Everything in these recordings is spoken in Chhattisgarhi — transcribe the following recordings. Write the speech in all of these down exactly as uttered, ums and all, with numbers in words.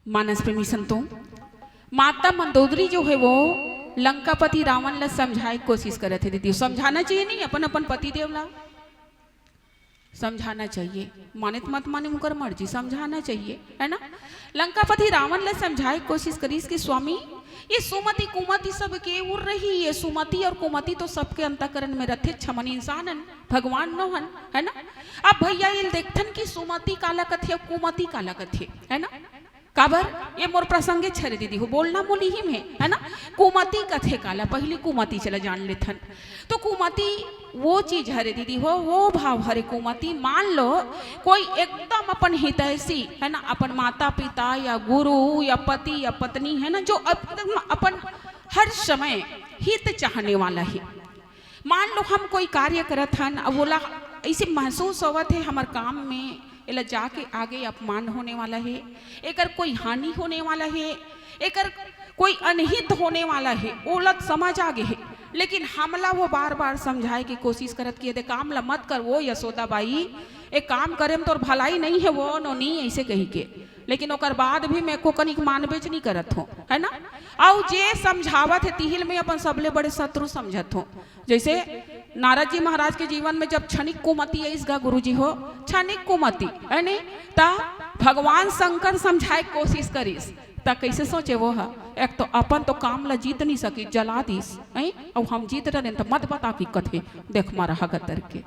मानस प्रेमी संतों, माता मंदोदरी जो है वो लंकापति रावण ला समझाए के कोशिश करत हे दीदी। समझाना चाहिए नहीं अपन अपन पति देव ला? समझाना चाहिए। माने त मत माने उनकर मर्जी, समझाना चाहिए, है ना? लंकापति रावण ला समझाए के कोशिश करिस कि स्वामी, ये सुमति कुमति सब के उर रही, ये सुमति और कुमति तो सबके अंतःकरण में रथे, छमन इंसान हन, भगवान नो हन, है ना? अब भैया ये देखथन कि सुमति काला कथे, कुमति काला कथे, है ना? काबर ये मोर प्रसंगे छरे दीदी हो, बोलना मोली ही में, है ना? कुमति कथे काला, पहली कुमति चला जान लेथन। तो कुमति वो चीज हरे दीदी हो, वो भाव हरे कुमति। मान लो कोई एकदम अपन हितैषी, है ना, अपन माता पिता या गुरु या पति या पत्नी, है ना, जो अपन, अपन हर समय हित चाहने वाला है। मान लो हम कोई कार्य करत हन, अब ओला ऐसे महसूस होवत है हमर काम में एला जाके आगे अपमान होने वाला है, एकर कोई हानि होने वाला है, एकर कोई अनहित होने वाला है, ओला त समझ आ गे है, लेकिन हमला वो बार बार समझाए के कोशिश करत कि ये दे काम ला मत कर वो यशोदा बाई, ए काम करे में तोर भलाई नहीं है वो नोनी, ऐसे कही के। लेकिन ओकर बाद भी मैं को कनिक मानबेच नहीं करत हो, है ना? अउ जे समझावत है तिहिल में अपन सबले बड़े शत्रु समझत हो। जैसे नारद जी महाराज के जीवन में जब क्षणिक कुमति आइस गा गुरु जी हो, क्षणिक कुमति, है नी? ता भगवान शंकर समझाए के कोशिश करिस, ता कैसे सोचे वो ह? एक तो अपन तो काम ला जीत नहीं सकी, जला दिस, हैं? अउ हम जीत रहे त मत बता की कथे, देख मारा हगतर के।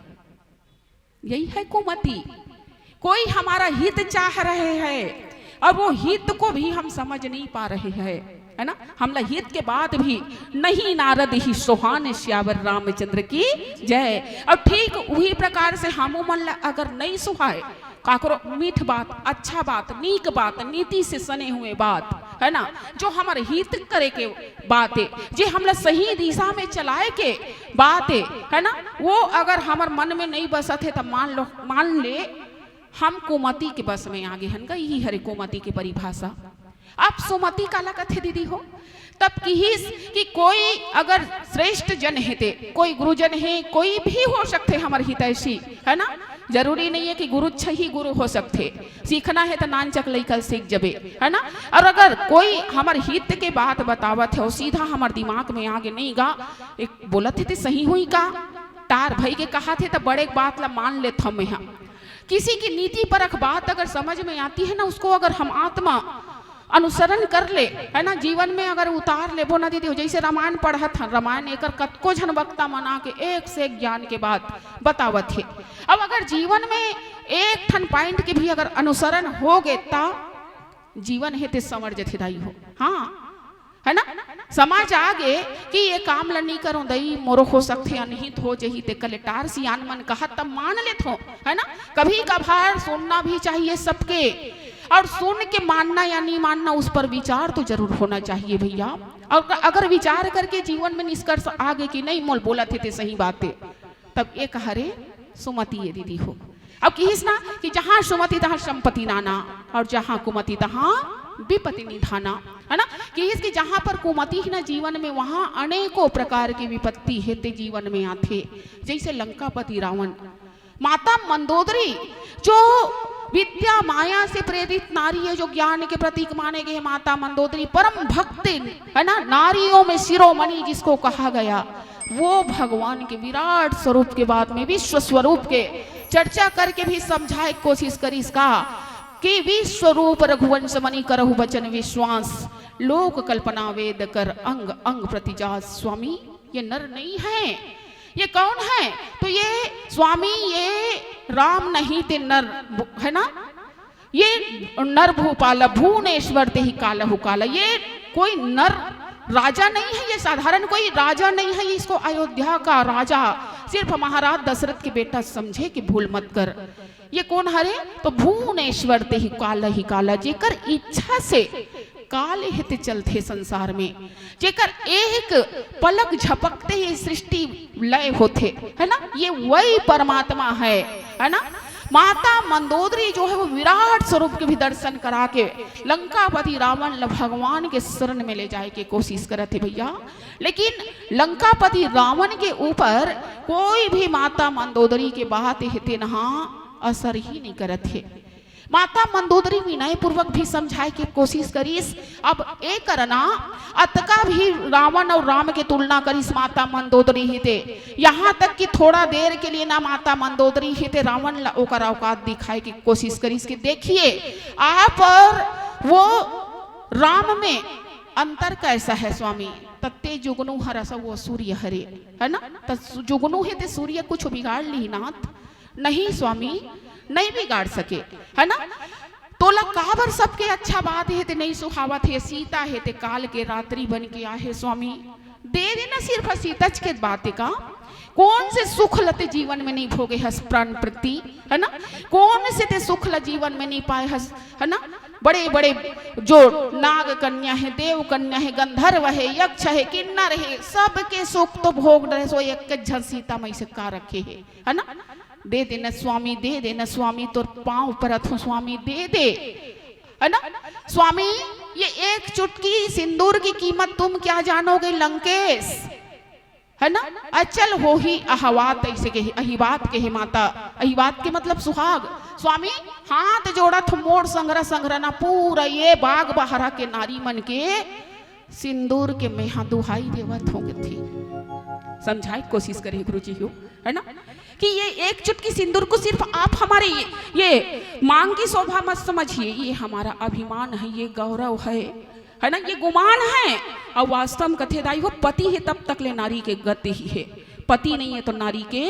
यही है कुमति। कोई हमारा हित चाह रहे हैं और वो हित को भी हम समझ नहीं पा रहे हैं, है ना? हमला हित के बाद भी नहीं नारद ही सोहान सियावर रामचंद्र की जय। और ठीक वही प्रकार से हमू मन ला अगर नहीं सुहाए, काकरो मीठ बात, अच्छा बात, नीक बात, नीति से सने हुए बात, है ना, जो हमर हित करे के बात है, जे हमला सही दिशा में चलाए के बात है, है ना, वो अगर हमर मन में नहीं बसत है, त मान लो, मान ले, हम कुमति के बस में आगे हन गा। यही हरे कुमति के परिभाषा। अब सुमति काला कथे दीदी हो? तब किहिस कि कोई अगर श्रेष्ठ जन हे ते, कोई गुरुजन हे, कोई भी हो सकथे हमर हितैषी, है ना? जरूरी नहीं है कि गुरु छ-, ही गुरु हो सकथे। सीखना है त नानचक लइका सीख जबे, है ना? और अगर कोई हमर हित के बात बतावत है और सीधा हमर दिमाग में आगे नहीं गा, एक बोलत हे ते सही हुई का? टार भई के कहा थे त बड़े बात ला मान लेत हम यहाँ। किसी की नीति परक बात अगर समझ में आती है ना, उसको अगर हम आत्मा अनुसरण कर ले, है ना, जीवन में अगर उतार लेबो ना दीदी हो, जैसे रामायण पढ़त हन, रामायण एकर कतको झन वक्ता मन आके एक से एक ज्ञान के बात बतावत हे। अब अगर जीवन में एक ठन पॉइंट के भी अगर अनुसरण हो गे, ता जीवन हे ते संवर जथे दाई हो। हाँ, है ना? समझ आ गे कि ये काम ल नी करो दई, मोरो हो सकथे अनहित हो जही, ते कलेटार सियान मन कहत त मान लेथो, है ना? कभी कभार सुनना भी चाहिए सबके, और सुन के मानना या नहीं मानना, उस पर विचार तो जरूर होना चाहिए भैया। और अगर विचार करके जीवन में निष्कर्ष आ गे कि नहीं, मोल बोलत हे ते सही बात है, तब ये कहा रे सुमति ये दीदी हो। अब किहिस ना कि जहाँ सुमति तहाँ संपत्ति नाना और जहाँ कुमति तहाँ विपत्ति निधाना, है ना? किहिस कि जहाँ पर कुमति ही ना जीवन में, वहाँ अनेकों प्रकार की विपत्ति हे ते जीवन में आथे। जैसे लंकापति रावण, माता मंदोदरी जो विद्या माया से प्रेरित नारी है, जो ज्ञान के प्रतीक माने गए हैं, माता मंदोदरी परम भक्त, है ना, नारियों में शिरोमणि जिसको कहा गया, वो भगवान के विराट स्वरूप के बाद में विश्व स्वरूप के चर्चा करके भी समझाए कोशिश करिस का कि विश्व रूप रघुवंश मणि करहु वचन विश्वास, लोक कल्पना वेद कर अंग अंग प्रतिजास। स्वामी, ये नर नहीं है, ये कौन है? तो ये स्वामी, ये राम नहीं ते नर भू-, है ना, ये नर भूपाल भुवनेश्वर ते ही कालहु काला। ये कोई नर राजा नहीं है, ये साधारण कोई राजा नहीं है, इसको अयोध्या का राजा सिर्फ महाराज दशरथ के बेटा समझे कि भूल मत कर। ये कौन हरे? तो भुवनेश्वर ते ही काला ही काला, जेकर इच्छा से काल हे ते चलथे संसार में, जेकर एक पलक झपकते ही सृष्टि लय होथे, है ना? ये वही परमात्मा है, है ना? माता मंदोदरी जो है वो विराट स्वरूप के भी दर्शन करा के लंकापति रावण ल भगवान के शरण में ले जाए के कोशिश करत हे भैया। लेकिन लंकापति रावण के ऊपर कोई भी माता मंदोदरी के बात हे ते नहा असर ही नहीं करत हे। माता मंदोदरी विनय पूर्वक भी समझाए के कोशिश करिस। अब ए करना, अतका भी रावण अउ राम के तुलना करिस माता मंदोदरी ही ते, यहाँ तक कि थोड़ा देर के लिए ना माता मंदोदरी ही ते रावण ला ओकर औकात दिखाए के कोशिश करिस कि देखिए, आप और वो राम में अंतर कैसा है स्वामी। तत्ते जुगनू हरस वो सूर्य हरे, है ना? त जुगनू हे ते सूर्य कुछ बिगाड़ ली नाथ? नहीं स्वामी, नहीं बिगाड़ सके, है ना? तोला काबर सबके अच्छा बात हे ते नहीं सुहावत हे, सीता हे ते काल के रात्रि बन के आहे स्वामी। दे देना सिर्फ सीतच के बात का, कौन से सुख लते जीवन में नहीं भोगे हस प्राण प्रति, है ना? कौन से ते सुख ल जीवन में नहीं पाए हस, है ना? बड़े बड़े जो नाग कन्या है, देव कन्या है, गंधर्व है, यक्ष है, किन्नर है, सबके सुख तो भोग रहे सो एक झन सीता मई से का रखे है, है ना? दे देना स्वामी, दे देना स्वामी, तोर पाँव परत हूँ स्वामी, दे दे, है ना? स्वामी, ये एक चुटकी सिंदूर की कीमत तुम क्या जानोगे लंकेश, है ना? अचल होही अहवात, ऐसे कहे, अहिबात कहे माता। अहिबात के मतलब सुहाग। स्वामी, हाथ जोड़त मोर संघरा संघरा ना पूरा ये बाग बहरा के नारी मन के सिंदूर के मेहा दुहाई देवत हो गथी। समझाए के कोशिश करे गुरु जी हो, है ना, कि ये एक चुटकी सिंदूर को सिर्फ आप हमारे ये, ये मांग की शोभा मत समझिए, ये हमारा अभिमान है, ये गौरव है, है ना, ये गुमान है। और वास्तव में कथे दाई हो, पति है तब तक ले नारी के गति ही है, पति नहीं है तो नारी के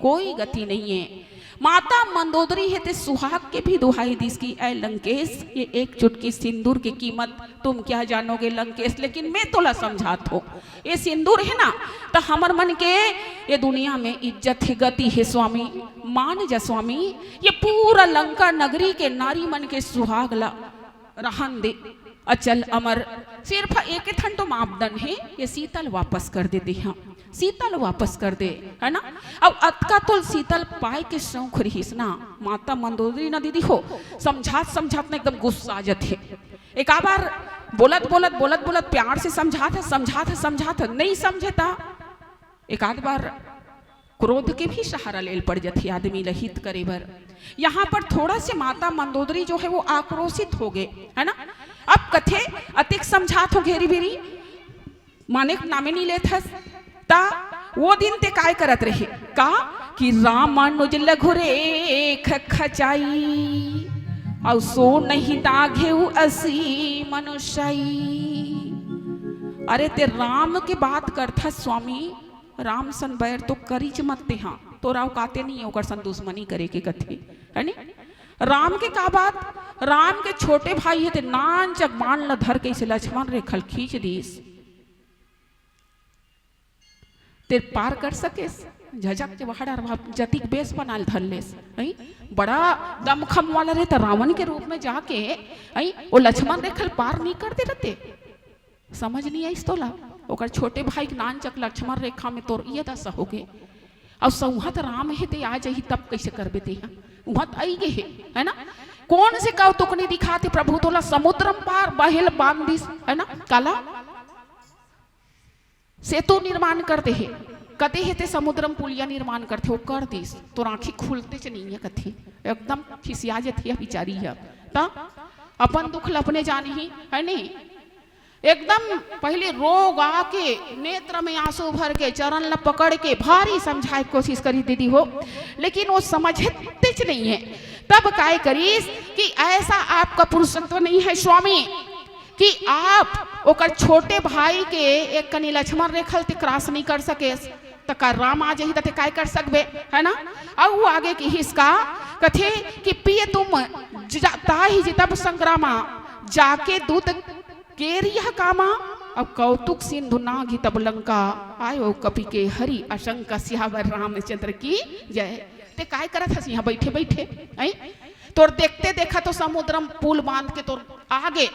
कोई गति नहीं है। माता मंदोदरी हे ते सुहाग के भी दुहाई दिस कि ऐ लंकेश, ये एक चुटकी सिंदूर की कीमत तुम क्या जानोगे लंकेश, लेकिन मैं तोला समझात हो, ये सिंदूर है ना, तो हमर मन के ये दुनिया में इज्जत है, गति है स्वामी, मान जा स्वामी। ये पूरा लंका नगरी के नारी मन के सुहाग ला रहन दे, अचल अमर। सिर्फ एक ठन तो मापदंड है, ये सीता ल वापस कर दे, देहा सीता ल वापस कर दे, है ना। अब अतका तोल सीता ल पाए के शौक रहिस ना, माता मंदोदरी ना दीदी हो, समझात समझात ना एकदम गुस्सा आ जाथे। एक आध बार बोलत बोलत बोलत बोलत प्यार से समझात है, समझात है, समझात है, नहीं समझे ता एक आध बार क्रोध के भी सहारा लेल पड़ जाथे आदमी ल हित करे बर। यहाँ पर थोड़ा से माता मंदोदरी जो है वो आक्रोशित हो गए, है ना। अब कथे, अतिक समझात हो घेरी बेरी, माने के नामे नहीं लेत हस। ता वो दिन ते काय करत रहे का कि रामानुज लघु रेख खचाई, अउ सो नहीं दाघेउ असी मनुष्याई। अरे ते राम के बात करथस स्वामी, राम सन बैर तो करिच मत तेहा, तोर औकाते नहीं है ओकर सन दुश्मनी करे के कथे, है नी? राम के का बात, राम के छोटे भाई हे ते नानचक बाण ल धर के इसे लक्ष्मण रेखा ल खींच दिस। ते पार कर सकेस, झझक के वहां डरवा जतिक बेस बनाल धर लेस, हैं? बड़ा दमखम वाला रहे त रावण के रूप में जाके, हैं? वो लक्ष्मण रेखा ल पार नहीं कर दे रहते। समझ नहीं आइस तोला? ओकर छोटे भाई के नानचक लक्ष्मण रेखा में तोर ये दशा हो गे। अउ सौहत राम हे ते आ जाही तब कैसे करबे ते ह? उहाँ त आई गे हे, है ना? कौन से कौतुक नहीं दिखाते प्रभु तोला? समुद्रम पार बहेल बांध दिस, है ना? काला सेतु निर्माण कर दे हे, कते हे ते समुद्रम पुलिया निर्माण करथे, वो कर दिस, तोर आँखी खुलते च नहीं है कथे, एकदम खिसिया जथे बिचारी ह। त अपन दुख ल अपने जानही, है नहीं? एकदम पहले रो गा के, नेत्र में आंसू भर के, चरण ल पकड़ के भारी समझाए के कोशिश करी दीदी हो, लेकिन वो समझतेच नहीं है। तब काय करीस कि ऐसा आपका पुरुषत्व नहीं है स्वामी, कि आप ओकर छोटे भाई के एक कनी लक्ष्मण रेखा ल ते क्रॉस नहीं कर सकेस, त का राम आ जाही त ते काय कर सकबे, है ना? अउ वो आगे किहिस का, कथे कि पिय तुम जा, ताहि जितब संग्रामा, जाके दूत केरि यह कामा। अब कौतुक सिंधु नाघि तब लंका, आयो कपि के हरि अशंका। सियावर रामचंद्र की जय। ते काय करत हस यहाँ बैठे बैठे, हैं? तोर देखते देखा तो समुद्रम पुल बांध के तोर आगे,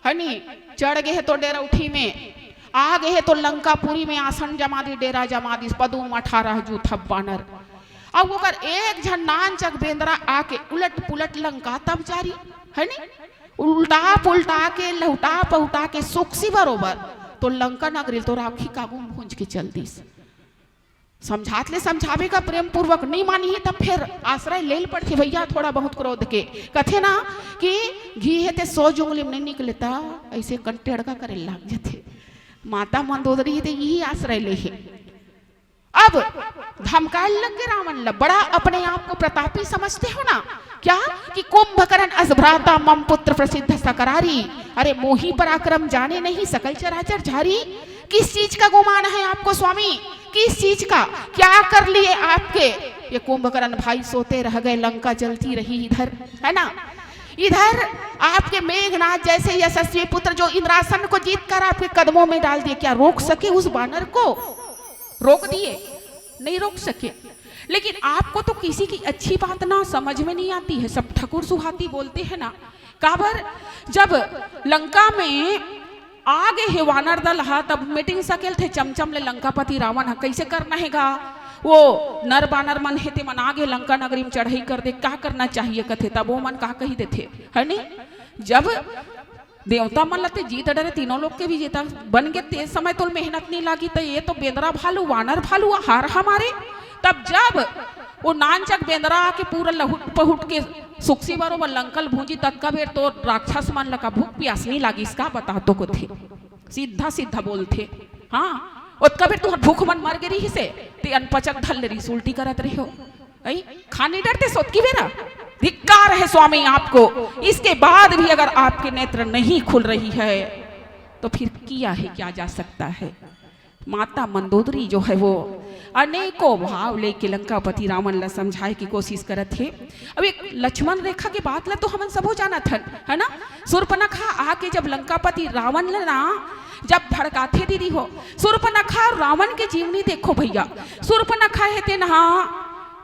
है नी, चढ़ गे हे तो डेरौठी में, आ गे हे तो लंकापुरी में आसन जमा दी, डेरा जमा दी, पदुम अठारह जूथब बानर। अब ओकर एक झन नानचक बेंदरा आके उलट पुलट लंका तब जारी, है नी, उल्टा पुल्टा के, लहुटा पहुटा के, सुक्सी बरोबर तो लंका नगरी तोर आँखी कागू भूंज के चल दिस। समझात ले समझाबे का प्रेम पूर्वक, नहीं मानही तब फिर आश्रय ले ल पड़थे भैया थोड़ा बहुत क्रोध के। कथे ना कि घी हे ते सौ जुंगली में नहीं निकले, त ऐसे कंटेड़का करे लाग जथे। माता मंदोदरी हे ते यही आश्रय ले हे। अब धमकाए लग गे रावण ला, बड़ा अपने आप को प्रतापी समझते हो ना क्या, कि कुंभकर्ण अस भ्राता मम पुत्र प्रसिद्ध सकरारी, अरे मोही पराक्रम जाने नहीं सकल चराचर झारी। किस चीज का गुमान है आपको स्वामी, किस चीज का? क्या कर लिए आपके ये कुंभकर्ण भाई? सोते रह गए, लंका जलती रही इधर, है ना? इधर आपके मेघनाथ जैसे यशस्वी पुत्र जो इंद्रासन को जीत कर आपके कदमों में डाल दिए, क्या रोक सके उस बानर को? रोक दिए? नहीं रोक सके। लेकिन आपको तो किसी की अच्छी बात ना समझ में नहीं आती है, सब ठकुर सुहाती बोलते हैं ना। काबर, जब लंका में आ गे हे वानर दल हा, तब meeting सकेल थे चमचम ले लंकापति रावण हा, कैसे करना हे गा? वो नर बानर मन हे ते मन आ गे लंका नगरी में चढ़ाई कर दे, का करना चाहिए कथे, तब वो मन का कही देथे, है नहीं? जब देवता मन ला ते जीत डरे, तीनों लोग के विजेता बन गे, ते समय तोल मेहनत नहीं लागी, तो ये तो बेंदरा भालू, वानर भालू, हार हमारे। तब जब वो नानचक बेंदरा आके पूरा लहुट पहुट के सुक्सी बरोबर लंकल भूंजी, ततका बेर तो राक्षस मन ला का भूख प्यास नहीं लागिस का, बता तो कथे। सीधा सीधा बोलथे, हाँ, ओतका बेर तुहर भूख मन मर गे रहिसे, ते अनपचक धर ले रहिस, उल्टी करत रहे हो। ऐ, खाने डरते सोत की बेरा? धिक्कार है स्वामी आपको, इसके बाद भी अगर आपके नेत्र नहीं खुल रही है तो फिर किया है क्या जा सकता है। माता मंदोदरी जो है वो अनेकों भाव लेके लंकापति रावण ला समझाए की कोशिश करत हे। अब एक लक्ष्मण रेखा के बात ला तो हमन सबो जानत हन, है ना? सूर्पनखा आके जब लंकापति रावण ला ना जब भड़काथे दीदी हो, सूर्पनखा और रावण के जीवनी देखो भैया। सूर्पनखा हे तेन हा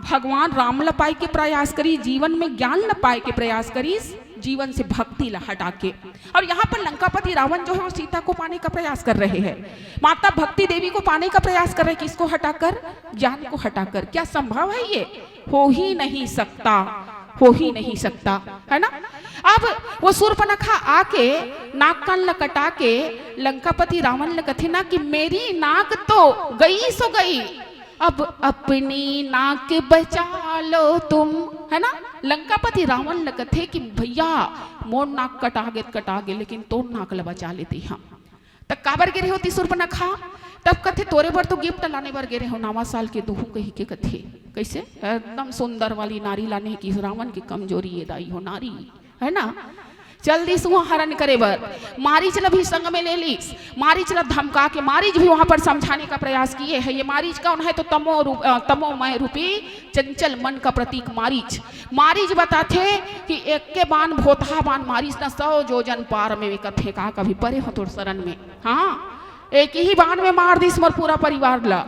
भगवान राम ल पाए के प्रयास करी, जीवन में ज्ञान ल पाए के प्रयास करी, जीवन से भक्ति ल हटा के। और यहाँ पर लंकापति रावण जो है वो सीता को पाने का प्रयास कर रहे हैं, माता भक्ति देवी को पाने का प्रयास कर रहे हैं। किसको हटाकर? ज्ञान को हटाकर। क्या संभव है ये? हो ही नहीं सकता, हो ही नहीं सकता, है ना? अब वो सूर्पनखा आके नाक कान ल कटा के लंकापति रावण ल कथे ना कि मेरी नाक तो गई सो गई, अब अपनी नाक बचा लो तुम, है ना? लंकापति रावण ल कथे कि भैया मोर नाक कटा गे त कटा गे, लेकिन तोर नाक ल बचा लेते हम। त काबर गे रहे हो ती सूर्पनखा? तब कथे तोरे बर तो gift लाने बर गे रहे हो नवा साल के दुहू कही के कथे। कैसे? एकदम सुंदर वाली नारी लाने की रावण की कमजोरी ये दाई हो नारी, है ना? चल दिस उहाँ हरण करे बर। मारीच ल भी संग में ले लीस। मारीच ल धमका के, मारीच भी वहां पर समझाने का प्रयास किए है। ये मारीच कौन है? तो तमो रूप, अ, तमोमय रूपी चंचल मन का प्रतीक मारीच। मारीच बताथे कि एक के बान भोतहा बान मारीच न सौ जोजन पार में कथे का कभी परे हो तोर शरण में। हाँ, एक ही बान में मार दिस मोर पूरा परिवार ला।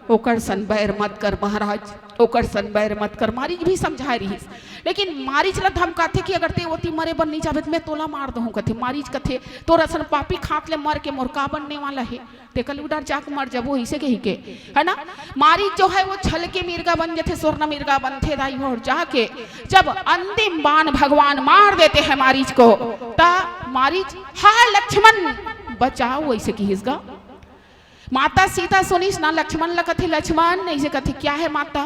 ओकर सन बैर मत कर महाराज, ओकर सन बैर मत कर। मारीच भी समझाए रहिस, लेकिन मारीच ला धमकाथे कि अगर ते ओती मरे बर नहीं जाबे त मैं तोला मार दहूं कथे। मारीच कथे तोर असन पापी खात ले मर के मोर का बनने वाला है, ते कल उडार जाके मर जाबो, इसे कही के, है ना? मारीच जो है वो छल के मिर्गा बन जथे, स्वर्ण मिर्गा बनथे दाई हो। और जाके जब अंतिम बाण भगवान मार देते हैं मारीच को, त मारीच, हा लक्ष्मण बचाओ, ऐसे किहिस गा। माता सीता सुनिस ना, लक्ष्मण ल कथे, लक्ष्मण ऐसे कथे, क्या है माता?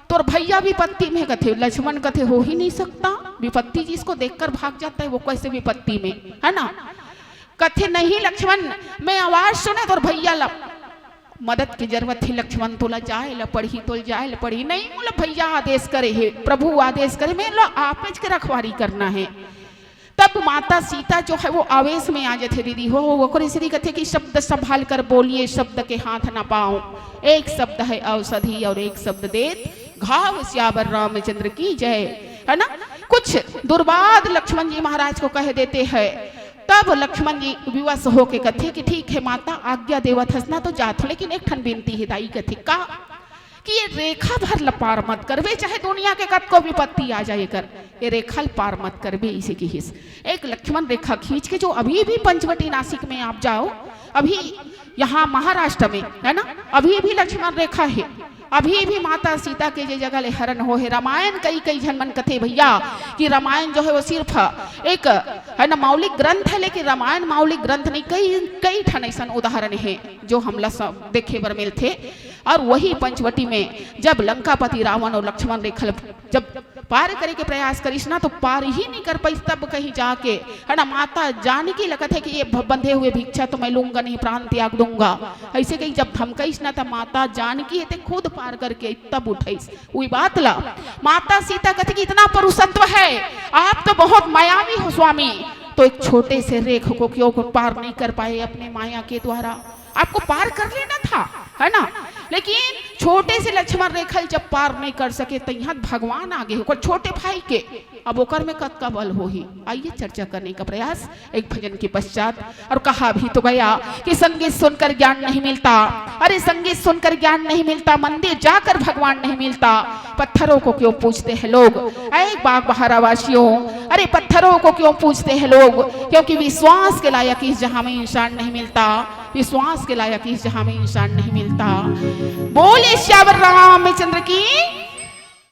तोर भैया विपत्ति में कथे। लक्ष्मण कथे, हो ही नहीं सकता, विपत्ति जिसको देखकर भाग जाता है वो कैसे विपत्ति में, है ना? कथे, नहीं लक्ष्मण, मैं आवाज सुने तोर भैया ला मदद की जरूरत थी लक्ष्मण, तोला जाए ला पड़ही, तोला जाए ला पड़ही। नहीं, मोला भैया आदेश करे हे, प्रभु आदेश करे, मैं ला आपेच के रखवारी करना है। तब माता सीता जो है वो आवेश में आ जाथे दीदी हो, वो ओकरे श्री कथे कि शब्द संभाल कर बोलिए, शब्द के हाथ ना पाओ। एक शब्द है औषधि और एक शब्द देत घाव, सियावर रामचंद्र की जय, है ना? कुछ दुर्वाद लक्ष्मण जी महाराज को कह देते हैं। तब लक्ष्मण जी विवश होके कथे कि ठीक है माता, आज्ञा देवत हस ना तो जात हो, लेकिन एक ठन बिनती है दाई। कथे का कि ये रेखा भर ल पार मत करबे, चाहे दुनिया के कतको विपत्ति आ जाए कर, ये रेखा ल पार मत करबे, इसे किहिस। एक लक्ष्मण रेखा खींच के, जो अभी भी पंचवटी नासिक में आप जाओ, अभी यहाँ महाराष्ट्र में, है ना, अभी भी लक्ष्मण रेखा है। अभी भी माता सीता के जे जगह ले हरण हो हे। रामायण कई कई झन मन कथे भैया कि रामायण जो है वो सिर्फ एक है ना मौलिक ग्रंथ है, लेकिन रामायण मौलिक ग्रंथ नहीं, कई कई ठन ऐसन उदाहरण है जो हमला सब देखे बर मिलथे। और वही पंचवटी में जब लंकापति रावण और लक्ष्मण रेखा ल जब पार करे के प्रयास करिस ना, तो पार ही नहीं कर पाइस। तब कहीं जाके है ना माता जानकी लगत है कि ये भ- बंधे हुए भिक्षा तो मैं लूंगा नहीं, प्राण त्याग दूंगा, ऐसे कहीं जब धमकाइस ना, तब माता जानकी है ते खुद पार करके तब उठाइस। वही बात ला माता सीता कहते कि इतना पुरुषत्व है, आप तो बहुत मायावी हो स्वामी, तो एक छोटे से रेख को क्यों को पार नहीं कर पाए अपने माया के द्वारा? आपको पार कर लेना था, है ना? लेकिन छोटे से लक्ष्मण रेखा ल जब पार नहीं कर सके, तो यहाँ भगवान आगे होकर छोटे भाई के, अब ओकर में कतका बल होही। आइए चर्चा करने का प्रयास एक भजन के पश्चात। और कहा भी तो गया कि संगीत सुनकर ज्ञान नहीं मिलता, अरे संगीत सुनकर ज्ञान नहीं मिलता, मंदिर जाकर भगवान नहीं मिलता। पत्थरों को क्यों पूजते हैं लोग, ऐ बाग बहारा वासियों, अरे पत्थरों को क्यों पूजते हैं लोग? क्योंकि विश्वास के लायक इस जहां में इंसान नहीं मिलता, विश्वास के लायक इस जहां में इंसान नहीं मिलता। बोले सियावर रामचंद्र की।